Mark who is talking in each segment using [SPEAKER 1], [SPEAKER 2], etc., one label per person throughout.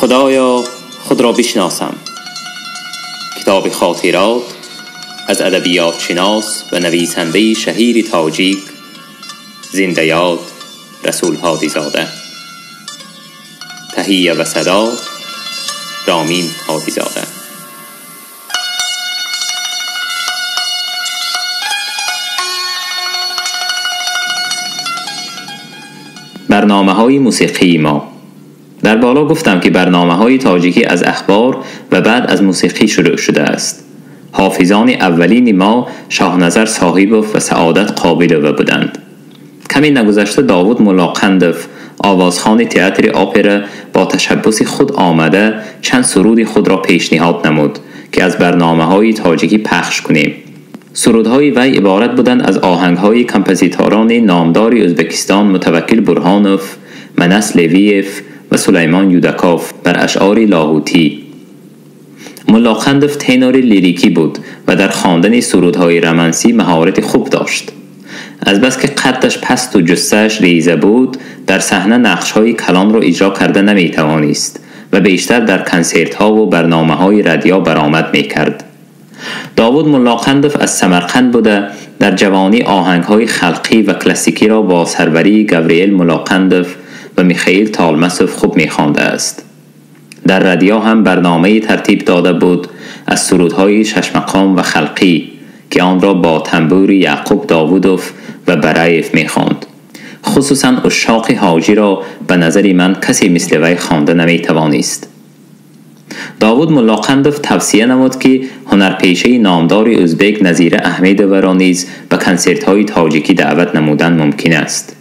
[SPEAKER 1] خدایا خود را بشناسم. کتاب خاطرات از ادبیات شناس و نویسنده شهیر تاجیک زنده یاد رسول هادیزاده. تهیه و صدا رامین هادیزاده. برنامه‌های موسیقی ما. در بالا گفتم که برنامه‌های تاجیکی از اخبار و بعد از موسیقی شروع شده است. حافظان اولین ما شاهنظر صاحبوف و سعادت قابلوه بودند. کمی نگذشته داوود ملاقندف، آوازخوان تئاتر اپرا، با تشبث خود آمده چند سرود خود را پیشنهاد نمود که از برنامه‌های تاجیکی پخش کنیم. سرودهای وی عبارت بودند از آهنگ‌های کمپوزیتوران نامدار ازبکستان متوکل برهانوف، منس لویف و سلیمان یودکاف بر اشعار لاهوتی. ملاقندف تنور لیریکی بود و در خواندن سرودهای رمانسی مهارت خوب داشت. از بس که قدش پست و جثه‌اش ریزه بود، در صحنه نقش‌های کلان را اجرا کرده نمی‌توانست و بیشتر در کنسرت‌ها و برنامه‌های رادیو برآمد می‌کرد. داوود ملاقندف از سمرقند بوده، در جوانی آهنگ‌های خلقی و کلاسیکی را با سروری گابریل ملاقندف و میخائیل تالمسوف خوب می‌خوانده است. در رادیو هم برنامه‌ای ترتیب داده بود از سرودهای شش مقام و خلقی که آن را با تنبور یعقوب داوودوف و برایف می‌خواند. خصوصاً عشاق حاجی را به نظر من کسی مثل وی خوانده نمی‌توانست. داوود ملاقندف توصیه نمود که هنرپیشه نامدار ازبک نظیره احمدوه را نیز به کنسرت‌های تاجیکی دعوت نمودن ممکن است.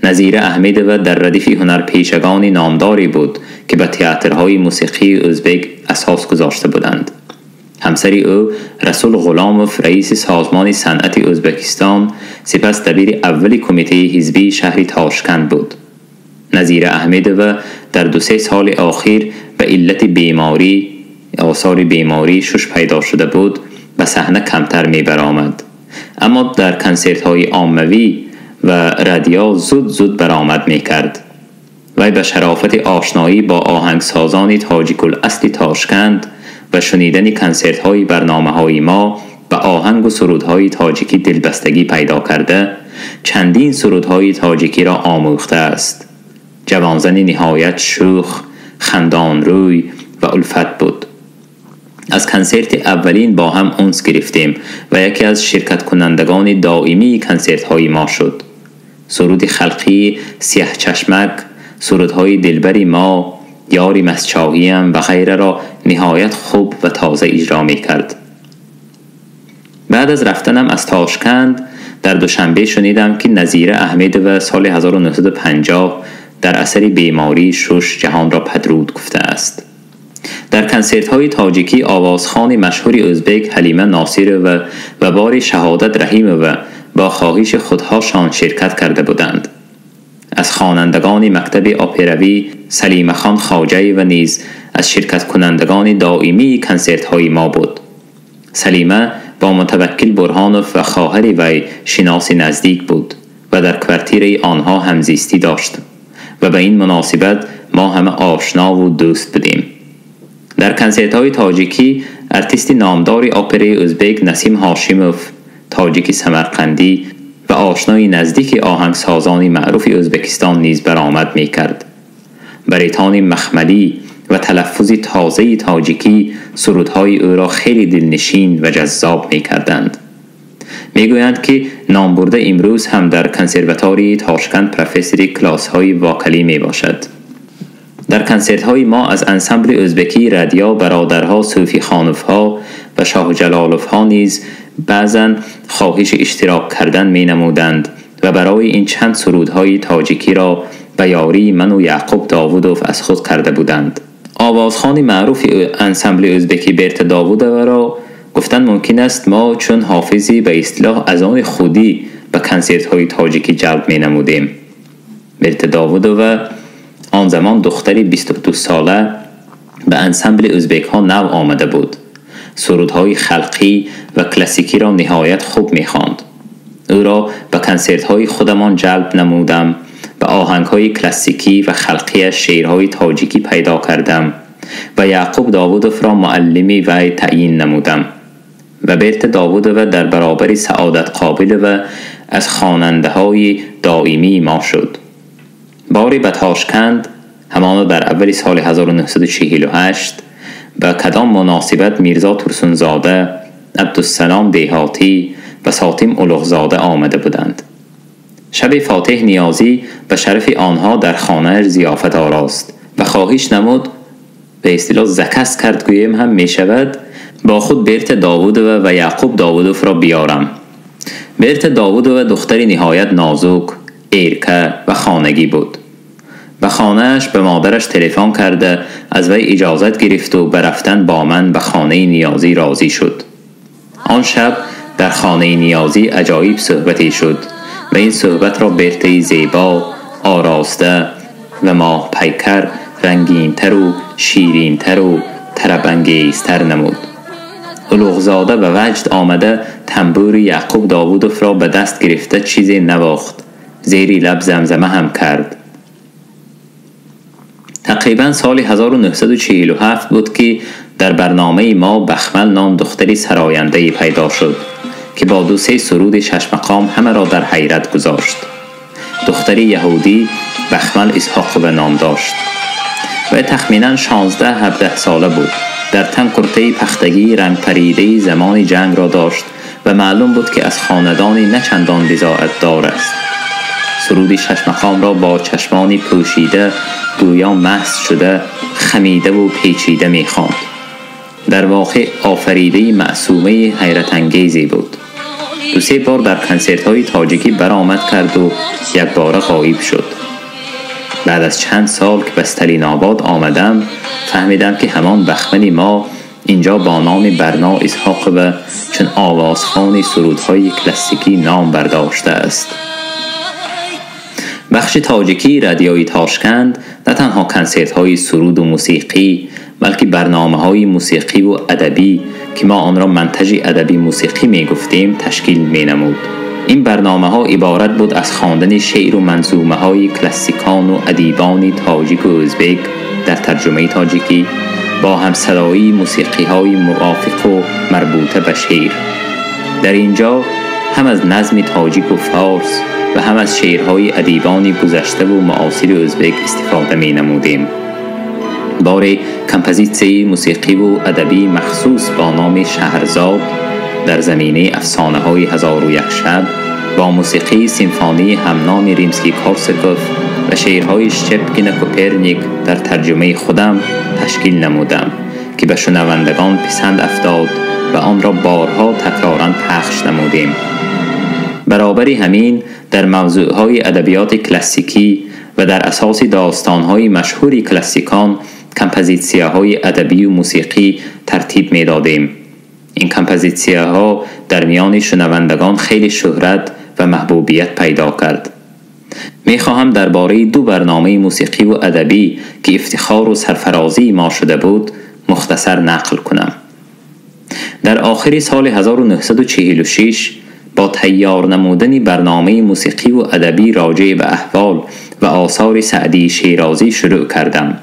[SPEAKER 1] نظیره احمدوه در ردیف هنرپیشگان نامداری بود که به تئاترهای موسیقی ازبک اساس گذاشته بودند. همسر او رسول غلاموف، رئیس سازمان صنعت ازبکستان، سپس دبیر اول کمیته حزبی شهر تاشکند بود. نظیره احمدوه در 2-3 سال اخیر به علت بیماری، آثار بیماری شش پیدا شده بود، به صحنه کمتر می برآمد، اما در کنسرت های عاموی و رادیو زود زود برآمد می کرد. وی به شرافت آشنایی با آهنگسازان تاجیک الاصل تاشکند و شنیدن کنسرت های برنامه های ما به آهنگ و سرودهای تاجیکی دلبستگی پیدا کرده، چندین سرودهای تاجیکی را آموخته است. جوانزن نهایت شوخ، خندان روی و الفت بود. از کنسرت اولین با هم انس گرفتیم و یکی از شرکت کنندگان دائمی کنسرت های ما شد. سرود خلقی سیه چشمک، سرودهای دلبری ما، یاری مسچاهیم و غیره را نهایت خوب و تازه اجرا می کرد. بعد از رفتنم از تاشکند در دوشنبه شنیدم که نظیره احمدوه سال 1950 در اثر بیماری شش جهان را پدرود گفته است. در کنسرت های تاجیکی آوازخوان مشهور ازبک حلیمه ناصیروه و بار شهادت رحیموه با خواهش خودهاشان شرکت کرده بودند. از خوانندگان مکتب اپراوی سلیمه خان خواجه و نیز از شرکت کنندگان دائمی کنسرت های ما بود. سلیمه با متوکل برهانوف و خواهر وی شناس نزدیک بود و در کوارتیر آنها همزیستی داشت و به این مناسبت ما همه آشنا و دوست بودیم. در کنسرت های تاجیکی ارتیست نامدار اپرای ازبک نسیم هاشیموف، تاجیک سمرقندی و آشنای نزدیک آهنگسازان معروف ازبکستان نیز برآمد می کرد. بریتان مخملی و تلفظ تازه تاجیکی سرودهای او را خیلی دلنشین و جذاب می کردند. می گویند که نامبرده امروز هم در کنسرواتوری تاشکند پروفسور کلاس های واکلی می باشد. در کنسرت های ما از انسمبل ازبکی رادیو برادرها صوفی خانوف ها و شاه جلالوف ها نیز بعضا خواهش اشتراک کردن می نمودند و برای این چند سرودهای تاجیکی را به یاری من و یعقوب داوودوف از خود کرده بودند. آوازخوان معروف انسمبل ازبکی برت داوودوه را گفتن ممکن است ما چون حافظی به اصطلاح از آن خودی به کنسرت های تاجیکی جلب می نمودیم. برت داوودوه آن زمان دختری 22 ساله به انسمبل ازبک ها نو آمده بود. سرودهای خلقی و کلاسیکی را نهایت خوب می خواند. او را به کنسرت های خودمان جلب نمودم. به آهنگ‌های کلاسیکی و خلقی شعرهای تاجیکی پیدا کردم و یعقوب داوودوف را معلمی وی تعیین نمودم و برت داوودوف در برابر سعادت قابل و از خواننده‌های دائمی ما شد. باری به تاشکند، همانا در اول سال 1948، به کدام مناسبت میرزا ترسونزاده، عبدالسلام دهاتی و ساتیم اولوغزاده آمده بودند. شب فاتح نیازی به شرف آنها در خانه ضیافت آراست و خواهش نمود، به اصطلاح زکس کرد گوییم هم می شود، با خود برت داوودوف و یعقوب داوودوف را بیارم. برت داوودوف دختری نهایت نازک، ایرکه و خانگی بود. به خانه‌اش به مادرش تلفن کرده از وی اجازت گرفت و به رفتن با من به خانه نیازی راضی شد. آن شب در خانه نیازی عجایب صحبتی شد و این صحبت را برته زیبا، آراسته و ماه پیکر رنگین‌تر و شیرین‌تر و طرب‌انگیزتر نمود. اولوغزاده به وجد آمده تنبور یعقوب داوودوف را به دست گرفته چیزی نواخت، زیری لب زمزمه هم کرد. تقریبا سال 1947 بود که در برنامه ما بخمل نام دختری سراینده پیدا شد که با دو سه سرود شش مقام همه را در حیرت گذاشت. دختری یهودی بخمل اسحاق به نام داشت و تخمینا 16-17 ساله بود. در تن کرته پختگی رنگ پریده زمان جنگ را داشت و معلوم بود که از خاندانی نه چندان بضاعت دار است. سرود شش مقام را با چشمانی پوشیده، گویا مست شده، خمیده و پیچیده می‌خواند. در واقع آفریده معصومه حیرت انگیزی بود. دو سه بار در کنسرت های تاجیکی برآمد کرد و یک باره غایب شد. بعد از چند سال که به استالین آباد آمدم، فهمیدم که همان بخمل ما اینجا با نام برنا اسحاق و چون آوازخوان سرودهای کلاسیکی نام برداشته است. بخش تاجیکی رادیوی تاشکند نه تنها کنسرت های سرود و موسیقی، بلکه برنامه های موسیقی و ادبی که ما آن را منتج ادبی موسیقی می گفتیم تشکیل می نمود. این برنامه ها عبارت بود از خواندن شعر و منظومه های کلاسیکان و ادیبان تاجیک و ازبک در ترجمه تاجیکی با همصدایی موسیقی های موافق و مربوطه به شعر. در اینجا هم از نظم تاجیک و فارس و هم از شعرهای ادیبان گذشته و معاصر ازبک استفاده می نمودیم. بار کمپوزیتسیای موسیقی و ادبی مخصوص با نام شهرزاد در زمینه افسانه های 1001 شب با موسیقی سیمفونی همنام ریمسکی کورساکوف و شعرهای شچپکین و کوپرنیک در ترجمه خودم تشکیل نمودم که به شنوندگان پسند افتاد و آن را بارها تکرارا پخش نمودیم. برابر همین در موضوعهای ادبیات کلاسیکی و در اساس داستانهای مشهور کلاسیکان کمپوزیتسیاهای ادبی و موسیقی ترتیب می‌دادیم. این کمپوزیتسیاها در میان شنوندگان خیلی شهرت و محبوبیت پیدا کرد. می‌خواهم درباره دو برنامه موسیقی و ادبی که افتخار و سرفرازی ما شده بود مختصر نقل کنم. در آخر سال 1946 با تیار نمودن برنامه موسیقی و ادبی راجع به احوال و آثار سعدی شیرازی شروع کردم.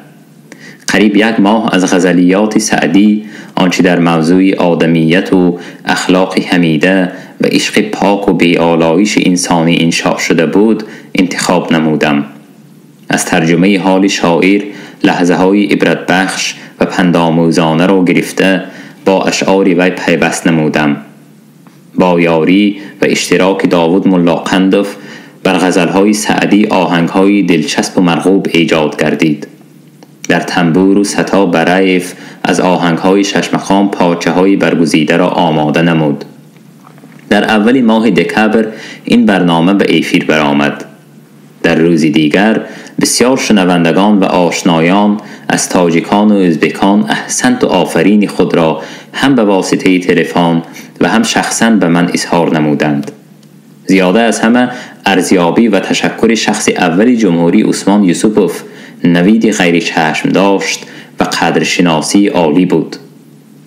[SPEAKER 1] قریب یک ماه از غزلیات سعدی، آنچه در موضوع آدمیت و اخلاق حمیده و عشق پاک و بی‌آلایش انسانی انشاء شده بود، انتخاب نمودم. از ترجمه حال شاعر لحظه های عبرت بخش و پندآموزانه را گرفته با اشعار وی پیوست نمودم. با یاری و اشتراک داوود ملاقندف بر غزلهای سعدی آهنگهای دلچسب و مرغوب ایجاد گردید. در تنبور و ستا برایف از آهنگهای شش مقام پارچه های برگزیده را آماده نمود. در اول ماه دکبر این برنامه به ایفیر برآمد. در روز دیگر بسیار شنوندگان و آشنایان از تاجیکان و ازبکان احسنت و آفرین خود را هم به واسطه تلفن و هم شخصاً به من اظهار نمودند. زیاده از همه ارزیابی و تشکر شخص اول جمهوری عثمان یوسفوف نوید غیر چشم داشت و قدرشناسی عالی بود.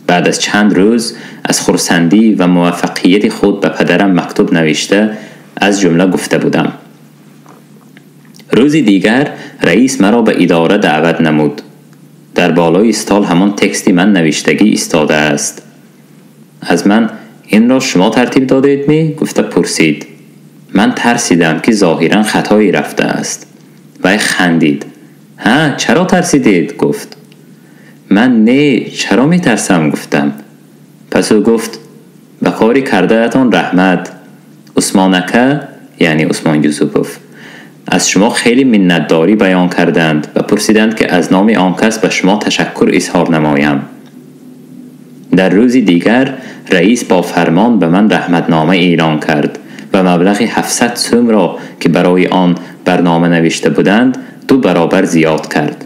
[SPEAKER 1] بعد از چند روز از خرسندی و موفقیت خود به پدرم مکتوب نوشته از جمله گفته بودم: Рӯзи дигар раис маро ба идора даъват намуд. Дар болои стол ҳамон тексти ман навиштагӣ истодааст. Аз ман инро шумо тартиб додед ми? Гуфта пурсид. Ман тарсидам ки зоҳиран хатое рафтааст. Вай хандид. Ҳа, чаро тарсидед? Гуфт. Ман не, чаро метарсам? Гуфтам. Пас ӯ гуфт: ба кори кардаатон раҳмат. Усмон ака, яъне Усмон Юсупов, аз шумо хеле миннатдорӣ баён карданд ва пурсиданд ки аз номи он кас ба шумо ташаккур изҳор намоям. Дар рӯзи дигар раис бо фармон ба ман раҳматнома эълон кард ва маблағи 700 сӯмро ки барои он барнома навишта буданд 2 баробар зиёд кард.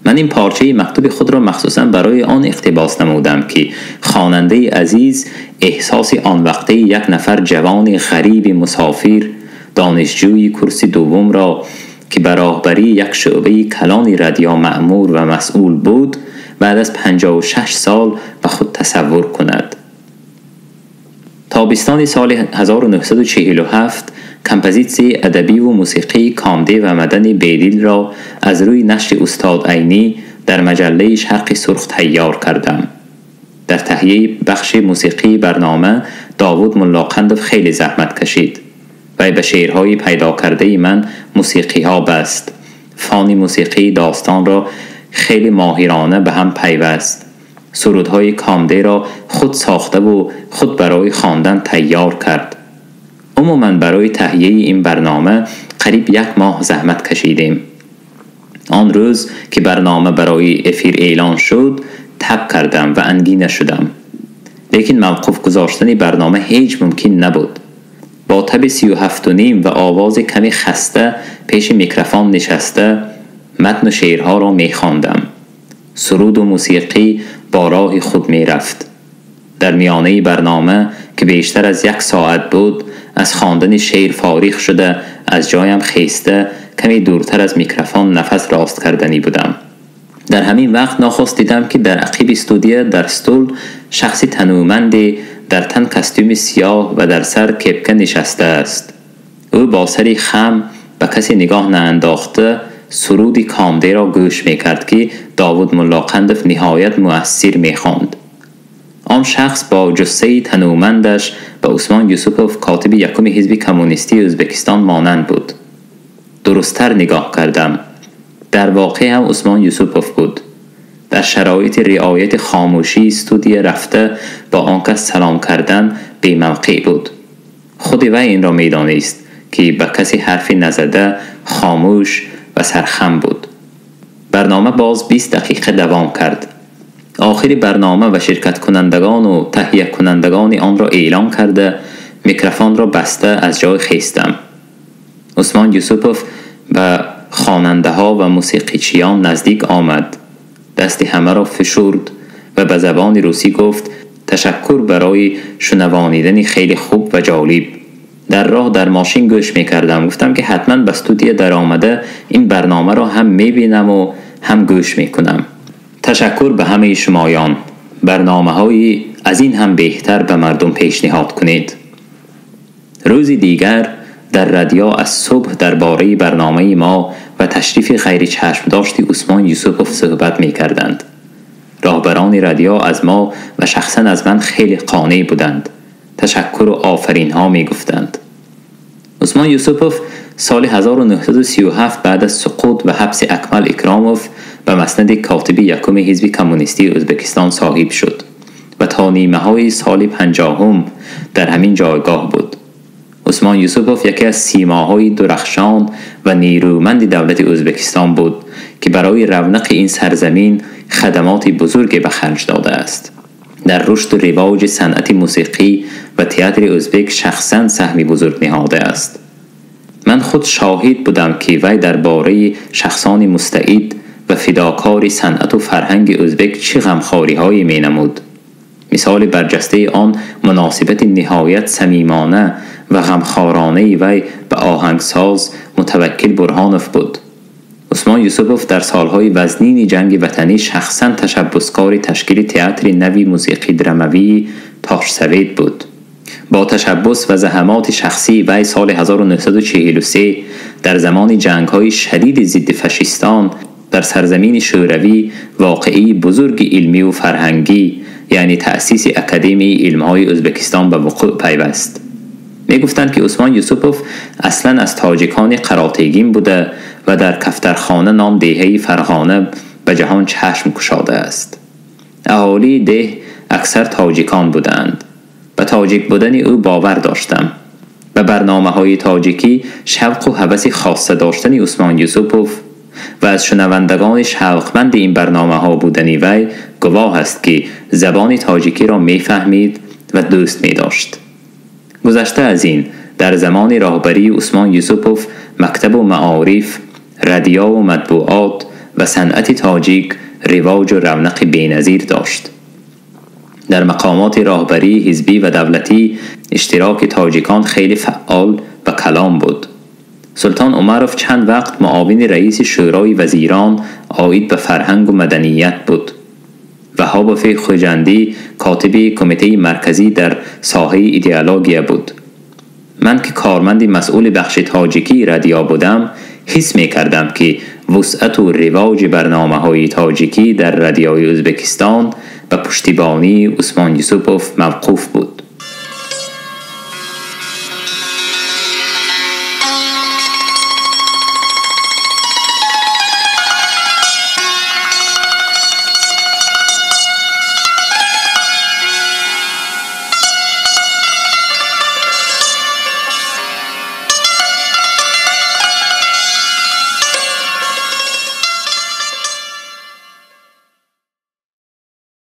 [SPEAKER 1] Ман ин парчаи мактуби худро махсусан барои он иқтибос намудам ки хонандаи азиз эҳсоси он вақтаи як нафар ҷавони ғариби мусофир, донишҷӯи курси дуввумро ки ба роҳбарии як шӯъбаи калони радио маъмур ва масъул буд, баъд аз 56 сол ба худ тасаввур кунад. Тобистони соли 1947 композитсияи адабиву мусиқии Комде ва Мадани Бедилро аз рӯи нашри устод Айнӣ дар маҷаллаи Шарқи Сурх тайёр кардам. Дар таҳияи бахши мусиқии барнома Довуд Муллоқандов хеле заҳмат кашид. Вай ба шеърҳои пайдокардаи ман мусиқиҳо баст. Фони мусиқии достонро хеле моҳирона ба ҳам пайваст. Сурудҳои Комдеро худ сохтаву худ барои хондан тайёр кард. Умуман барои таҳияи ин барнома қариб як моҳ заҳмат кашидем. Он рӯз ки барнома барои эфир эълон шуд, таб кардам ва ангина шудам. Лекин мавқуф гузоштани барнома ҳеҷ мумкин набуд. Бо таби 37.5 ва овози каме хаста пеши микрофон нишаста матну шеърҳоро мехондам. Суруду мусиқӣ бо роҳи худ мерафт. Дар миёнаи барнома ки бештар аз 1 соат буд, аз хондани шеър фориғ шуда аз ҷоям хеста каме дуртар аз микрофон нафас рост карданӣ будам. Дар ҳамин вақт нохост дидам ки дар ақиби студия дар стул шахси танӯманде дар тан костюми сиёҳ ва дар сар кепка нишастааст. Ӯ бо сари хам ба касе нигоҳ наандохта суруди Комдеро гӯш мекард ки Довуд Муллоқандов ниҳоят муассир мехонд. Он шахс бо ҷуссаи танӯмандаш ба Усмон Юсупов, котиби якуми ҳизби коммунистии Ӯзбекистон монанд буд. Дурусттар нигоҳ кардам. Дар воқеъ ҳам Усмон Юсупов буд. Дар шароити риояти хомӯшии студия рафта бо он кас салом кардан бемавқеъ буд. Худи вай инро медонист ки ба касе ҳарфе назада хомӯш ва сархам буд. Барнома боз 20 дақиқа давом кард. Охири барнома ва ширкаткунандагону таҳиякунандагони онро эълон карда микрофонро баста аз ҷой хестам. Усмон Юсупов ба хонандаҳо ва мусиқичиён наздик омад. Дасти ҳамаро фишурд ва ба забони русӣ гуфт: ташаккур барои шунавонидани хеле хуб ва ҷолиб. Дар роҳ дар мошин гӯш мекардам. Гуфтам ки ҳатман ба студия даромада ин барномаро ҳам мебинаму ҳам гӯш мекунам. Ташаккур ба ҳамаи шумоён. Барномаҳои аз ин ҳам беҳтар ба мардум пешниҳод кунед. Рӯзи дигар дар радио аз субҳ дар бораи барномаи мо ва ташрифи ғайричашмдошти Усмон Юсупов суҳбат мекарданд. Роҳбарони радио аз мо ва шахсан аз ман хеле қонеъ буданд. Ташаккуру офаринҳо мегуфтанд. Усмон Юсупов соли 1937 баъд аз суқут ва ҳабси Акмал Икромов ба маснади котиби якуми ҳизби коммунистии Ӯзбекистон соҳиб шуд ва то нимаҳои соли 50 дар ҳамин ҷойгоҳ буд. Усмон Юсупов яке аз симоҳои дурахшон ва нерӯманди давлати Ӯзбекистон буд ки барои равнақи ин сарзамин хадамоти бузурге ба харҷ додааст. Дар рушду ривоҷи санъати мусиқӣ ва театри ӯзбек шахсан саҳми бузург ниҳодааст. Ман худ шоҳид будам ки вай дар бораи шахсони мустаид ва фидокори санъату фарҳанги ӯзбек чӣ ғамхориҳое менамуд. Мисоли барҷастаи он муносибати ниҳоят самимона ва ғамхоронаи вай ба оҳангсоз Мутаваккил Бурҳонов буд. Усмон Юсупов дар солҳои вазнини ҷанги ватанӣ шахсан ташаббускори ташкили театри нави мусиқӣ драмавии Тошсавет буд. با تشبث و زحمات شخصی وی سال 1943 در زمان جنگ‌های شدید ضد فاشیستان در سرزمین شوروی واقعی بزرگ علمی و فرهنگی، یعنی تأسیس اکادمی علم‌های ازبکستان به وقوع پیوست. می‌گفتند که عثمان یوسوپوف اصلاً از تاجیکان قراتیگین بوده و در کفترخانه نام دهه فرغانه به جهان چشم گشاده است. اهالی ده اکثر تاجیکان بودند. به تاجیک بودن او باور داشتم. به برنامه‌های تاجیکی شوق و هوس خاصه داشتن عثمان یوسوپوف و از شنوندگان شوقمند این برنامه‌ها بودن وی گواه است که زبان تاجیکی را می‌فهمید و دوست می‌داشت. گذشته از این، در زمان راهبری عثمان یوسوپوف مکتب و معارف، رادیو و مطبوعات و صنعت تاجیک رواج و رونق بی‌نظیر داشت. در مقامات راهبری حزبی و دولتی اشتراک تاجیکان خیلی فعال و کلام بود. سلطان عمروف چند وقت معاون رئیس شورای وزیران عاید به فرهنگ و مدنیت بود. وهابوف خوجندی کاتب کمیته مرکزی در ساحه ایدئولوژی بود. من که کارمند مسئول بخش تاجیکی رادیو بودم، حس می کردم که وسعت و رواج برنامه‌های تاجیکی در رادیوی ازبکستان به پشتیبانی عثمان یوسوپوف موقوف بود.